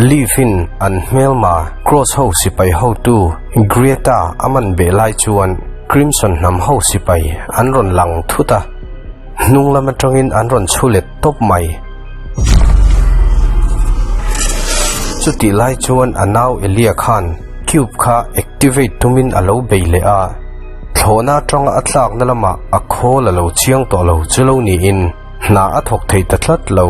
Leaf-in an hmelma Cross ho sipai hotu Grieta a man beh lai chuan Crimson hnam ho sipai an rawn lang thut a, hnung lam atangin an rawn chhu let tawp mai. Chutih lai chuan a nau Elia khan cube kha activate tumin a lo bei leh a, thlawhna atanga a tlakna lamah a khawl a lo chiang tawh lo chu lo niin hna a thawk thei ta tlat lo.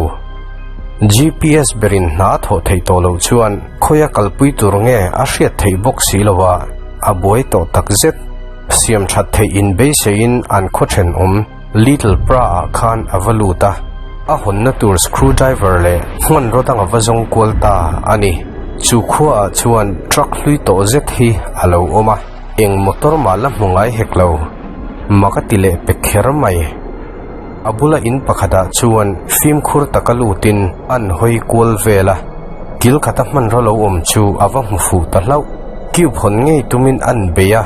GPS berin hna a thawh theih tawh loh chuan khawia kalpui tur nge a hriat theih bawk si lo a, a buai tawh takzet. Siam that theih inbeiseiin an khaw thenawm Little Pra ah khan a va lut a, a hawnna tur screwdriver leh hmanraw dang a va zawng kual ta a ni. Chu khua ah chuan truck hlui tawh zet hi a lo awm a, eng motor mah la hmu ngai hek lo. Mak a ti leh pe kher mai. A bula in pakhat ah chuan fimkhur taka lutin an hawi kual vel a, kil khata hmanraw lo awm chu a va hmu fuh ta hlauh. Cube hawn ngei tumin an bei a.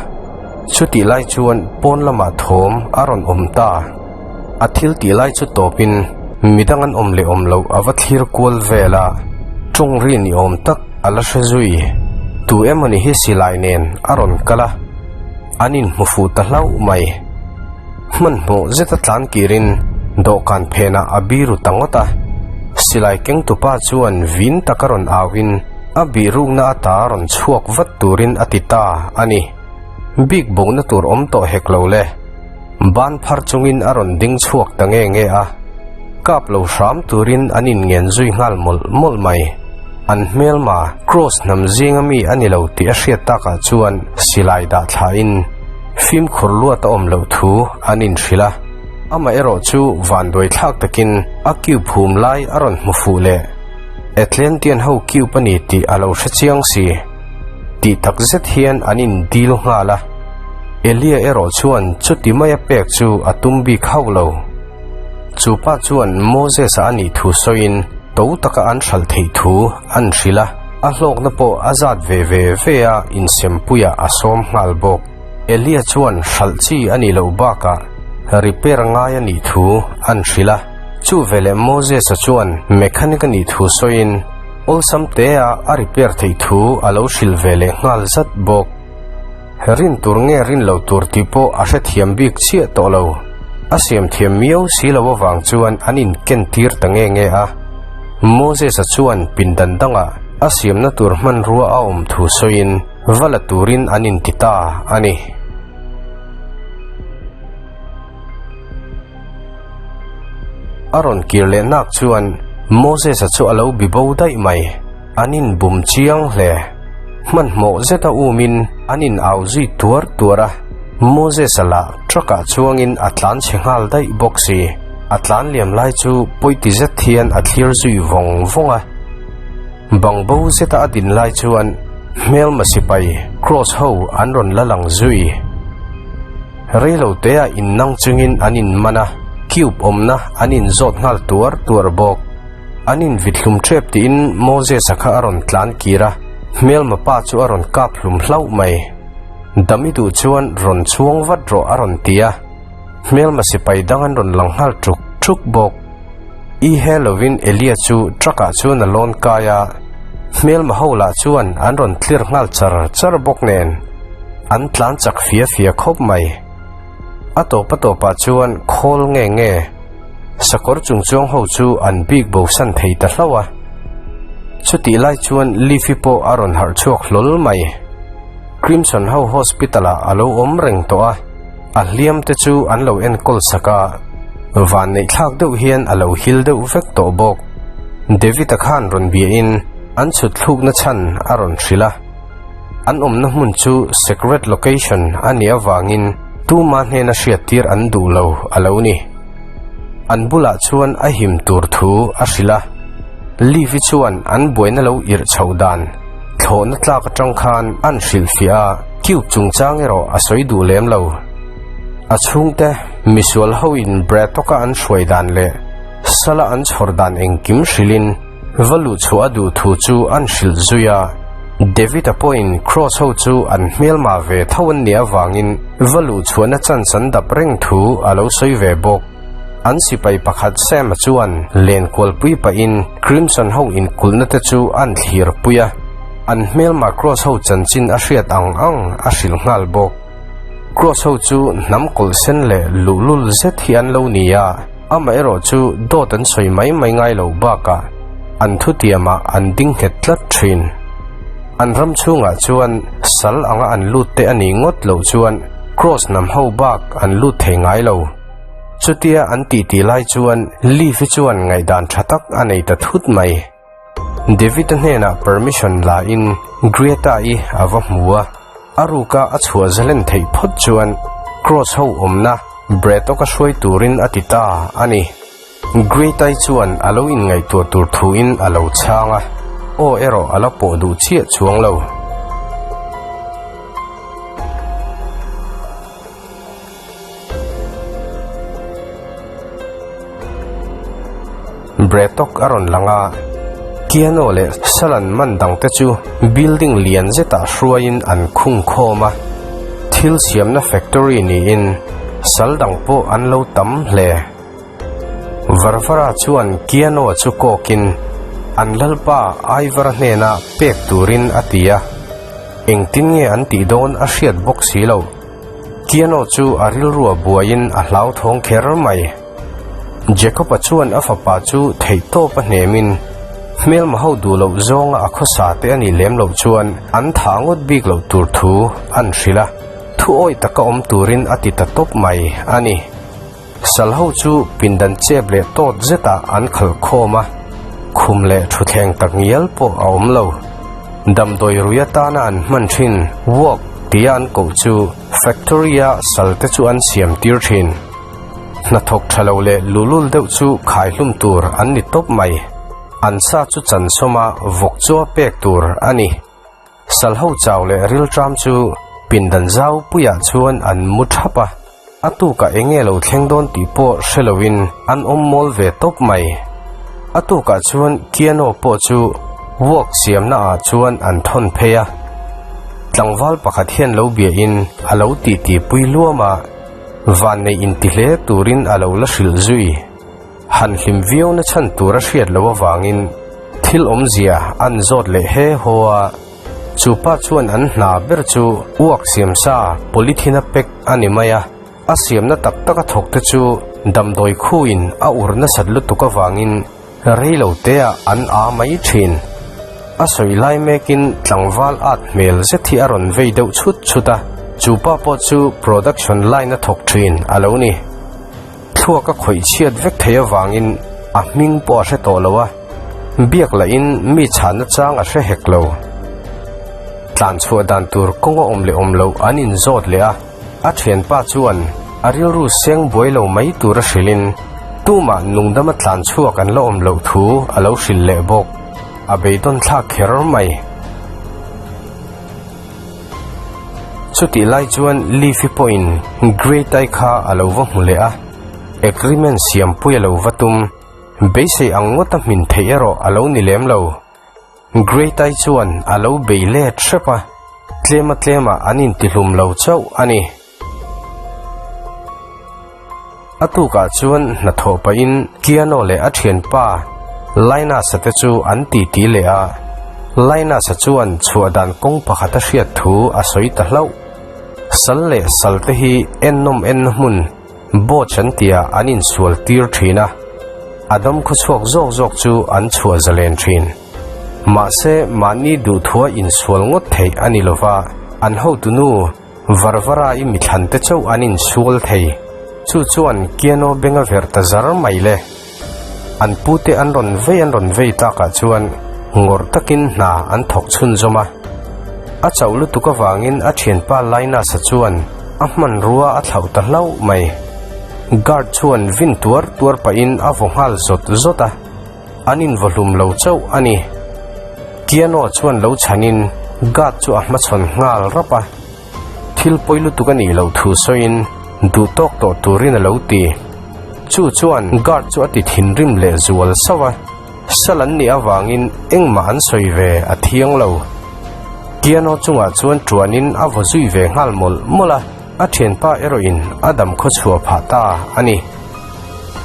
Chutih lai chuan pawn lamah thawm a rawn awm ta. A thil tih lai chu tawpin midang an awm leh awm loh a va thlir kual vel a, tawng ri ni awm tak a la hre zui. Tu emawni hi silai nen a rawn kal a, an inhmu fuh ta hlauh mai. Hmanhmawh zeta tlan kirin dawhkan phenah a biru ta ngawt a, silai kengtupa chuan vin taka rawn auin a bihrukna ata rawn chhuak vat turin a ti ta a ni. Bik bawhna tur awm tawh hek lo le. Ban phar chungin a rawn ding chhuak ta nge nge a. Kap lo hram turin an inngen zui nghal mawlh mawlh mai. An hmelma Cross hnam zinga mi a ni lo tih a hriat takah chuan silai dah thlain fimkhur luat a awm loh thu an inhrilh a. Amaherawh chu vanduai thlak takin a cube hum lai a rawn hmu fuh leh. Atlantean ho cube a ni tih a lo hre chiang si. Tih tak zet hian an in dil nghal a, Elia erawh chuan chuti maia pek chu a tum bik hauh lo. Chu pa chuan Moses-a a nih thu sawiin to taka an hralh theih thu an hrilh a, a hlawkna pawh a zat ve ve ve a insempuiah a sawm nghal bawk. Elia chuan hralh chi a nih loh bakah repair ngai a nih thu an hrilh a, chu veleh Moses-a chuan mechanic a nih thu sawiin, Awlsam tea a repair theih thu a lo hrilh ve leh nghal zat bawk. Rin tur nge rin lo tur tih pawh a hrethiam bik chiah tawh lo. A siam thiam miau si lo avang chuan an inken tir ta nge nge a. Moses-a chuan pindan dangah a siamna tur hmanrua a awm thu sawiin va la turin an inti ta a ni. A rawn kir leh nak chuan Moses-a chu a lo bi bo daih mai. An inbum chiang hle. Hmanhmawh zeta umin an in au zui tuar tuar a. Moses-a lah truck-ah chuangin a tlan chhe nghal daih bawk si. A tlan liam lai chu pawiti zet hian a thlir zui vawng vawng a. Bang bo zeta a din lai chuan hmelma sipai Cross ho an rawn la lang zui. Reilo teah innang chungin an inman a, cube awmna an inzawt nghal tuar tuar bawk. An invit hlum ṭep tiin Moses-a kha a rawn tlan kir a, hmelma pa chu a rawn kap hlum hlauh mai. Dami duh chuan rawn chhuang vat rawh a rawn ti a, hmelma sipai dang an rawn lang nghal ṭuk ṭuk bawk. I he lovin Elia chu truck-ah chuan a lawn kai a, hmelma ho lah chuan an rawn tlir nghal char char bawk nen an tlan chak fia fia khawp mai. A tawp a tawpah chuan khawl nge nge sakawr chung chuang ho chu an bik bosan thei ta hlauh a. Chutih lai chuan Leafy pawh a rawn harh chhuak hlawl mai. Crimson ho hospital-ah a lo awm reng tawh a. A hliam te chu an lo enkawl sak a, van neih thlak deuh hian a lo hil deuh vek tawh bawk. David-a khan rawn biahin an chhut thlukna chhan a rawn hrilh a. An awmna hmun chu secret location a nih avangin tuma hnena hriattir an duh lo a lo ni. An bulah chuan a him tur thu a hrilh a. Liv-i chuan an buaina lo irh chhoh dan thlawhna tlak atang khan an hrilhfiah a, cube chungchang erawh a sawi duh lem lo. A chhungte misual hoin Braddock-a an hruai dan leh Sala an chhawr dan engkim hrilhin va luh chhuah a duh thu chu an hrilh zui a. David-a pawhin Cross ho chu an hmelma ve tho an nih avangin va luh chhuahna chance an dap reng thu a lo sawi ve bawk. An sipai pakhat Sam-a chuan len kualpui pahin Crimson ho inkulhna te chu an thlir pui a, an hmelma Cross ho chanchin a hriat ang ang a hrilh nghal bawk. Cross ho chu hnam kawlh sen leh luhlul zet hi an lo ni a, amaherawh chu dawt an sawi mai mai ngai lo bakah an thutiamah an ding nghet tlat thin. An ram chhungah chuan sal anga an lut te a nih ngawt loh chuan Cross hnam ho bak an lut thei ngai lo. Chutia an titi lai chuan Leaf-i chuan ngaihdan tha tak a nei ta thut mai. David-a hnenah permission la in Greta-i a va hmu a, a ruka a chhuah zalen theih phawt chuan Cross ho awmna Braddock-a hruai turin a ti ta a ni. Greta-i chuan a lo inngaihtuah tur thuin a lo chhang a, aw erawh a la pawh duh chiah chuang lo. Bretok a rawn lang a, Keanu leh Salan man dang te chu building lian zetah hruaiin an khung khawm a, thil siamna factory niin sal dang pawh an lo tam hle. Varvara chuan Keanu chu kawkin an lalpa Ivara hnena pek turin a ti a, engtin nge an tih dawn a hriat bawk si lo. Keanu chu a rilru a buaiin a hlauthawng kher mai. Jacob-a chuan a fapa chu theihtawp a hnemin hmelma ho duh loh zawnga a khawsa te a nih lem loh chuan an thah ngawt bik loh tur thu an hrilh a, thu awih taka awm turin a ti ta tawp mai a ni. Sal ho chu pindan chep leh tawt zetah an khalh khawm a, khum leh thutthleng tak ngial pawh a awm lo. Damdawi rui atana an hman thin Wok tia an koh chu factory-a sal te chu an siam tir thin. Hnathawk tha lo leh lulul deuh chu khaihlum tur an ni tawp mai. An sa chu chansawma vawk chua pek tur a ni. Sal ho chau leh rilṭam chu pindan zau puiah chuan an mu ṭhap a, a tukah eng nge lo thleng dawn tih pawh hre loin an awm mawl ve tawp mai. A tukah chuan Keanu pawh chu walk siamna ah chuan an thawn phei a, tlangval pakhat hian lo biahin a lo titi pui luam a, vanneih inti hle turin a lo la hrilh zui. Han hlim viau na chhan tur a hriat loh avangin thil awmzia an zawt leh he haw a, chu pa chuan an hna ber chu uak siam sa polythene a pack a ni mai a, a siamna tak tak a thawk te chu damdawi khuin a ur nasat lutuk avangin rei lo teah an a mai thin. A sawi lai mekin tlangval at hmel zet hi a rawn vei deuh chhut chhut a, chu pa pawh chu production line a thawk thin a lo ni. Thluak a khawih chhiat vek thei avangin a hming pawh a hre tawh lo a, biak lahin mi chhanna chang a hre hek lo. Tlan chhuah dan tur kawng a awm leh awm loh an inzawt leh a, a thianpa chuan a rilru seng buai lo mai tur a hrilhin tumah nungdama tlan chhuak an la awm loh thu a lo hrilh leh bawk. A beidawn thlak kher mai. Chutih lai chuan Leafy pawhin Great Eye kha a lo va hmu leh a, agreement siampui a lo va tum. Beisei ang ngawta hmin theih erawh a lo ni lem lo. Great Eye chuan a lo bei let hrep a, tlema tlemah an intihlum lo chauh a ni. A tukah chuan hnathawh pahin Keanu leh a thianpa Linus-a te chu an titi leh a, Linus-a chuan chhuah dan kawng pakhat a hriat thu a sawi ta hlauh. Sal leh sal te hi ennawm enna hmun boat an tia an insual tir thin a, a dam khawchhuak zawk zawk chu an chhuah zalen thin. Mahse mahni duhthua insual ngawt theih a ni lova, an hotunu Varvara i mithlan te chauh an insual thei. Chu chuan Keanu benga verh ta zar mai le. An pute an rawn vei an rawn vei takah chuan ngawrh takin hna an thawk chhunzawm a. A chauh lutuk avangin a thianpa Linus-a chuan a hmanrua a thlauh ta hlauh mai. Guard chuan vin tuar tuar pahin a vaw nghal zawt zawt a. An invaw hlum lo chauh a ni. Keanu chuan lo chhanin guard chu a hmachhawn nghal rap a. Thil pawi lutuk a nih loh thu sawiin duh tawk tawh turin a lo ti. Chu chuan guard chu a ti thinrim leh zual sauh a, sal an nih avangin engmah an sawi ve a thiang lo. Keanu chungah chuan tuanin a vaw zui ve nghal mawlh mawlh a, a thianpa erawhin a dam khawchhuah phah ta a ni.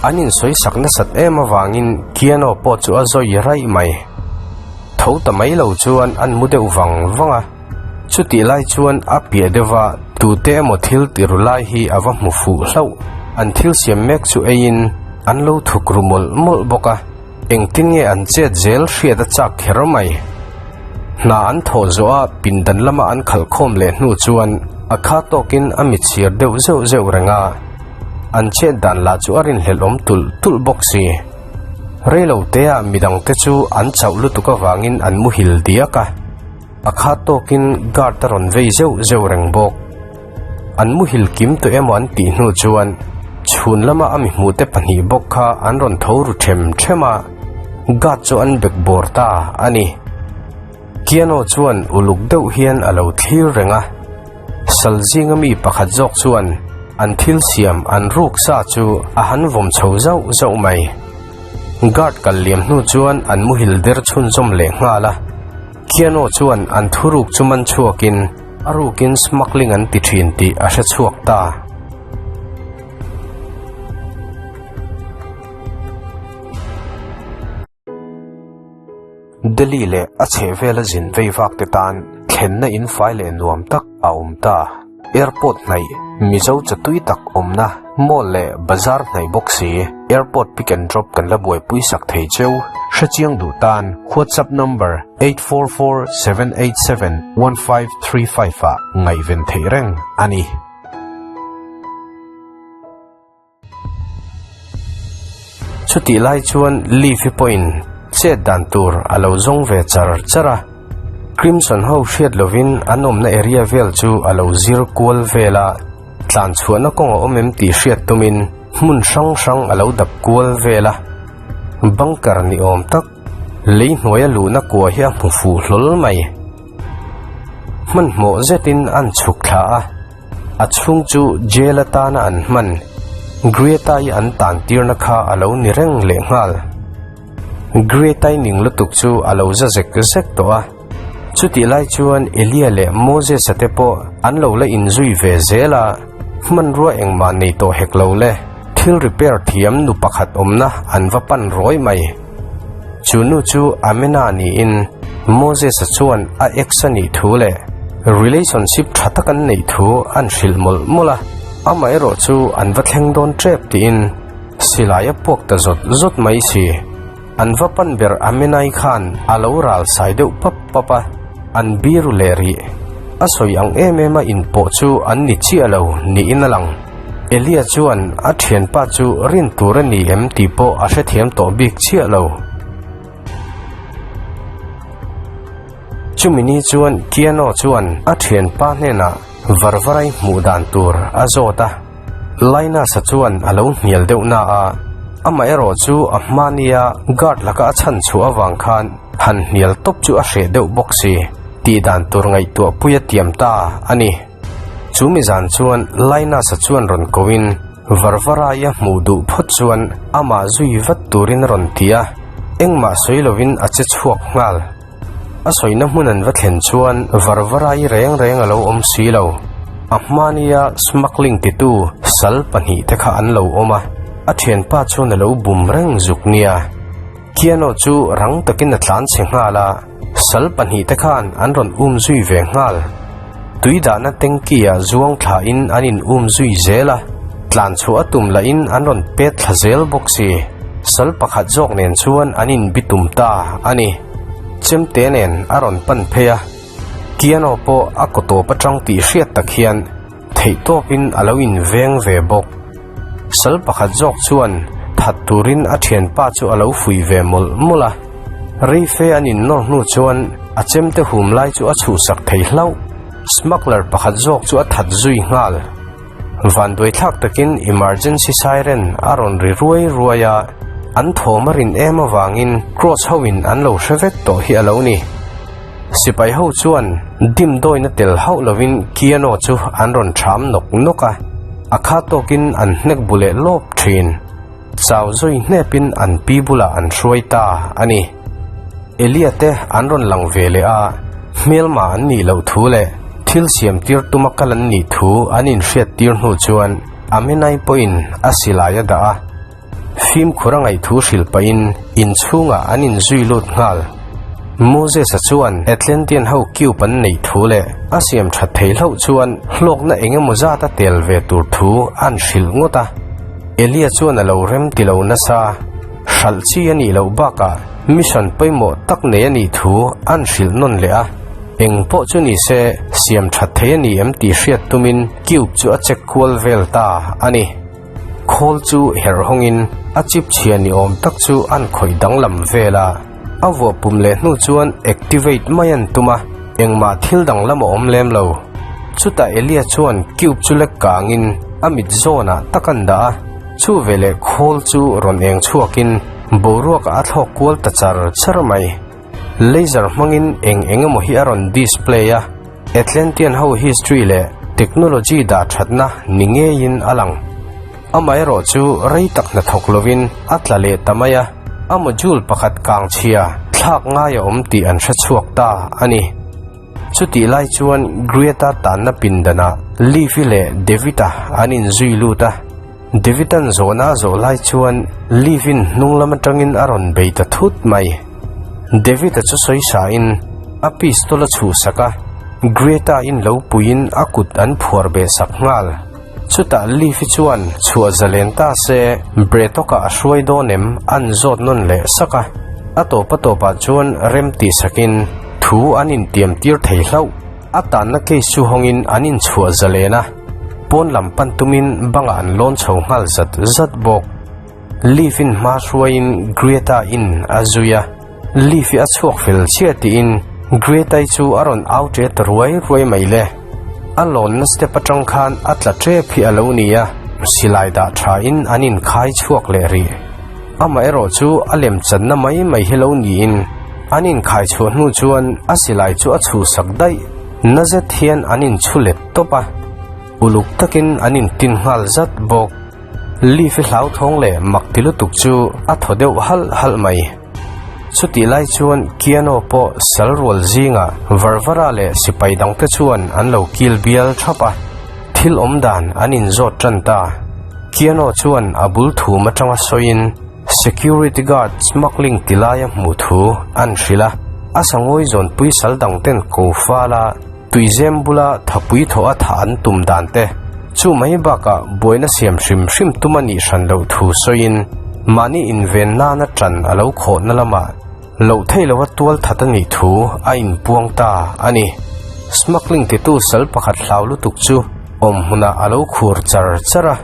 An insawisak nasat em avangin Keanu pawh chu a zawi raih mai. Tho ta mai lo chuan an mu deuh vang vang a. Chutih lai chuan a piah deuh a tute emaw thil ti ru lai hi a va hmu fuh hlauh. An thil siam mek chu eiin an lo thuk ru mawlh mawlh bawk a. Engtin nge an chet zel hriat a chak kher mai. Hna an thawh zawh a pindan lama an khalh khawm leh hnu chuan a kha tawkin a mit chhir deuh zeuh zeuh reng a. An chet dan lah chu a rinhlelh awm tulh tulh bawk si. Reilo te ah midang te chu an chauh lutuk avangin an muhil diak a. A kha tawkin guard a rawn vei zeuh zeuh reng bawk. An muhil kim tawh emaw an tih hnu chuan chhun lama a mi hmuhte pahnih bawk kha an rawn tho ru them them a, guard chu an bek bawr ta a ni. Keanu chuan uluk deuh hian a lo thlir reng a, sal zinga mi pakhat zawk chuan an thil siam an ruk sa chu a han vawm chho zauh zauh mai. Guard kal liam hnu chuan an muhil der chhunzawm leh nghal a. Keanu chuan an thuruk chu man chhuakin a rukin smuggling an ti thin tih a hre chhuak ta. Delhi leh a chhehvela zin vei vak te tan thlenna in fai leh nuam tak a awm ta. Airport hnaih, Mizo chatui tak awmna mall leh bazar hnaih bawk si, airport pick and drop kan la buaipui sak thei cheu. Hrechiang duh tan WhatsApp number 8447871535 ah ngaihven theih reng a ni. Chutih lai chuan Leafy pawhin chet dan tur a lo zawng ve char char a, Crimson ho hriat lovin an awmna area vel chu a lo zir kual vel a, tlan chhuahna kawng a awm em tih hriat tumin hmun hrang hrang a lo dap kual vel a, bunker ni awm tak lei hnuaia luhna kua hi a hmu fuh hlawl mai. Hmanhmawh zetin an chhuk thla a. A chhung chu jail atana an hman, Greta-i an tan tirna kha a lo ni reng leh nghal. Greta-i ning lutuk chu a lo za zek zek tawh a. Chutih lai chuan Elia leh Moses-a te pawh an lo la inzui ve zel a, hmanrua engmah nei tawh hek lo le, thil repair thiam nu pakhat awmna an va pan rawi mai. Chu nu chu Amena niin Moses-a chuan a ex a nih thu leh relationship tha tak an neih thu an hrilh mawlh mawlh a, amaherawh chu an va thleng dawn tep tiin silai a puak ta zawt zawt mai si. An va pan ber Amenai khan a lo ral sai deuh pap pap a, an biru leh rih. A sawi ang em em a inpawh chu an ni chiah lo niin a lang. Elia chuan a thianpa chu rin tur a ni em tih pawh a hrethiam tawh bik chiah lo. Chumi ni chuan Keanu chuan a thianpa hnenah Varvarai hmuh dan tur a zawt a. Linus-a chuan a lo hnial deuh na a, amaherawh chu a hmania guard laka a chhan chhuah avang khan han hnial tawp chu a hreh deuh bawk si tih dan tur ngaihtuah pui a tiam ta a ni. Chu mi zan chuan Linus-a chuan rawn koin Varvarai a hmuh duh phawt chuan amah zui vat turin a rawn ti a, engmah sawi lovin a che chhuak nghal. A sawina hmun an va thlen chuan Varvarai reng reng a lo awm si lo. A hmania smuggling titu sal pahnihte kha an lo awm a, a thianpa chuan a lo bum reng zuk nia. Keanu chu rang takin a tlan chhe nghal a. Sal pahnihte khan an rawn um zui ve nghal. Tui dahna tanky ah zuang thlain an in um zui zel a, tlan chhuah a tum lahin an rawn pet thla zel bawk si. Sal pakhat zawk nen chuan an in bi tum ta a ni. Chemte nen a rawn pan phei a, Keanu pawh a kaw tawp atang tih hriat tak hian Theihtawpin a lo inveng ve bawk. Sal pakhat zawk chuan that turin a thianpa chu a lo fuih ve mawlh mawlh a. Reife an innawr hnu chuan a chemte hum lai chu a chhuhsak thei hlauh. Smuggler pakhat zawk chu a that zui nghal. Vanduaithlak takin emergency siren a rawn ri ruai ruai a, an thawm a rin em avangin Cross hoin an lo hre vek tawh hi a lo ni. Sipai ho chuan dimdawina tel hauh lovin Keanu chu an rawn ṭham nawk nawk a, a kha tawkin an hnek bu leh lawp ṭhin. Chau zawi hnepin an pi bulah an hruai ta a ni. Elia te an rawn lang ve leh a, hmelma an nih loh thu leh thil siam tir tuma kal an nih thu an inhriat tir hnu chuan Amenai pawhin a silai a dah a. Fimkhur a ngaihthu hrilh pahin inchhungah an inzui lut nghal. Moses-a chuan Atlantean ho cube an neih thu leh a siam that thei hlauh chuan hlawkna eng emaw zat a tel ve tur thu an hrilh ngawt a. Elia chuan a lo rem ti lo nasa. Hralh chi a nih loh bakah mission pawimawh tak nei a nih thu an hrilh nawn leh a. Eng pawh chu ni se siam that thei a ni em tih hriat tumin cube chu a check kual vel ta a ni. Khawl chu herh hawngin a chip chhia ni awm tak chu an khawih danglam vel a, a vuah pum leh hnu chuan activate mai an tum a, engmah thil danglam a awm lem lo. Chutah Elia chuan cube chu lek kangin a mit zawnah tak an dah a, chu veleh khawl chu rawn eng chhuakin boruakah a thlawk kual ta char char mai. Laser hmangin eng eng emaw hi a rawn display a, Atlantean ho history leh technology dah thatna ni ngeiin a lang. Amaherawh chu rei tak hna thawk lovin a tla leh ta mai a, a module pakhat kang chhia thlak ngai a awm tih an hre chhuak ta a ni. Chutih lai chuan Greta tanna pindanah Leafy leh David-a an inzui lut a. David-a'n zawhna a zawh lai chuan Leafy-in hnung lam atangin a rawn bei ta thut mai. David-a chu sawi sain a pistol a chhuhsak a, Greta-in lo puiin a kut an phuar beh sak nghal. Chutah Leafy chuan chhuah zalen ta se Bretawkah a hruai dawn em an zawt nawn leh sak a, a tawp a tawpah chuan rem tih sakin thu an intiam tir thei hlauh. A tanna case chu hawngin an inchhuah zalen a, pawn lam pan tumin bangah an lawn chho nghal zat zat bawk. Leaf-in hma hruaiin Greta-in a zui a, Leaf-i a chhuak fel chiah tiin Greta-i chu a rawn au ṭe ta ruai ruai mai le. A lawnna step aṭang khan a tla ṭep hi a lo ni a, silai dah ṭhain an inkhai chhuak leh rih. Amaherawh chu a lem channa mai mai hi lo niin an inkhai chhuah hnu chuan a silai chu a chhuhsak daih. Na zet hian an inchhu let tawp a, uluk takin an intin nghal zat bawk. Leaf-i hlauthawng leh mak ti lutuk chu a thaw deuh halh halh mai. Chutih lai chuan Keanu pawh sal rual zingah Varvara leh sipai dangte chuan an lo kil bial thap a, thil awm dan an inzawt tan ta. Keanu chuan a bul thum atanga sawiin security guard smuggling ti laia hmuh thu an hrilh a, a sangawi zawnpui sal dangten ko fal a, Tuizem bula thapui thawh a thah an tum dan te chu mai bakah buaina siam hrim hrim tum a nih hran loh thu sawiin mahni inven nana tan a lo khawhna lamah loh theih loha tual that a nih thu a inpuang ta a ni. Smuggling titu sal pakhat hlau lutuk chu awm hmunah a lo khur char char a,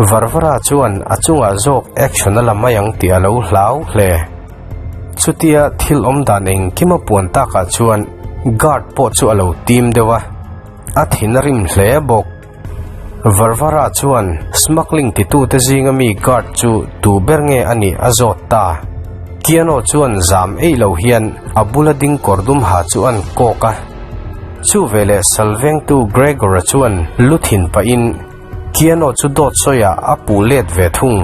Varvara chuan a chungah zawk action a la mai ang tih a lo hlau hle. Chutia thil awm dan engkim a puan takah chuan guard pawh chu a lo tim deuh a, a thin a rim hle bawk. Varvara chuan smuggling titute zinga mi guard chu tu ber nge a nih a zawt ta. Keanu chuan zam eih lo hian a bula ding kawr dum ha chu an kawk a. Chu veleh salvengtu Gregor-a chuan lu thin pahin Keanu chu dawt sawiah a puh let ve thung.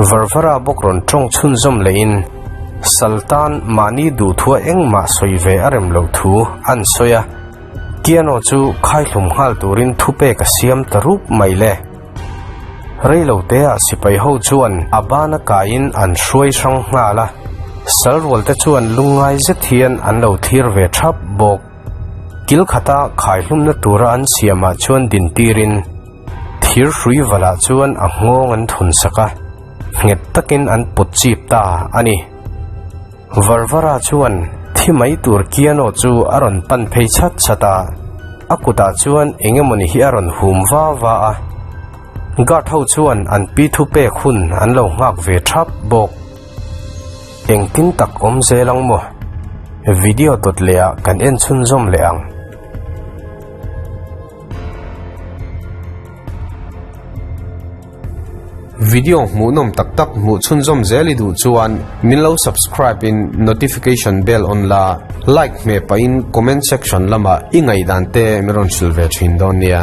Varvara bawk rawn tawng chhunzawm lehin Saltan mahni duhthua engmah sawi ve a rem loh thu an sawi a, Keanu chu khaihlum nghal turin thupek a siam ta rup mai le. Reiloteah sipai ho chuan a bana kaiin an hruai hrang nghal a, Salrual te chuan lungngai zet hian an lo thlir ve thap bawk. Kil khata khaihlumna tura an siamah chuan dintirin, Thir hrui valah chuan a nghawng an thun sak a, nghet takin an put chip ta a ni. Varvara chuan thi mai tur Keanu chu a rawn pan phei chhat chhat a, a kutah chuan eng emawni hi a rawn hum va va a. Guard ho chuan an pi thu pek hun an lo nghak ve thap bawk. Engtin tak awm zel ang maw? Video dawt leh ah kan en chhunzawm leh ang. Video hmuhnawm tak tak hmuh chhunzawm zel i duh chuan min lo subscribe in notification bell on la, like hmeh pahin comment section lamah i ngaihdan te min rawn hrilh ve thin dawn nia.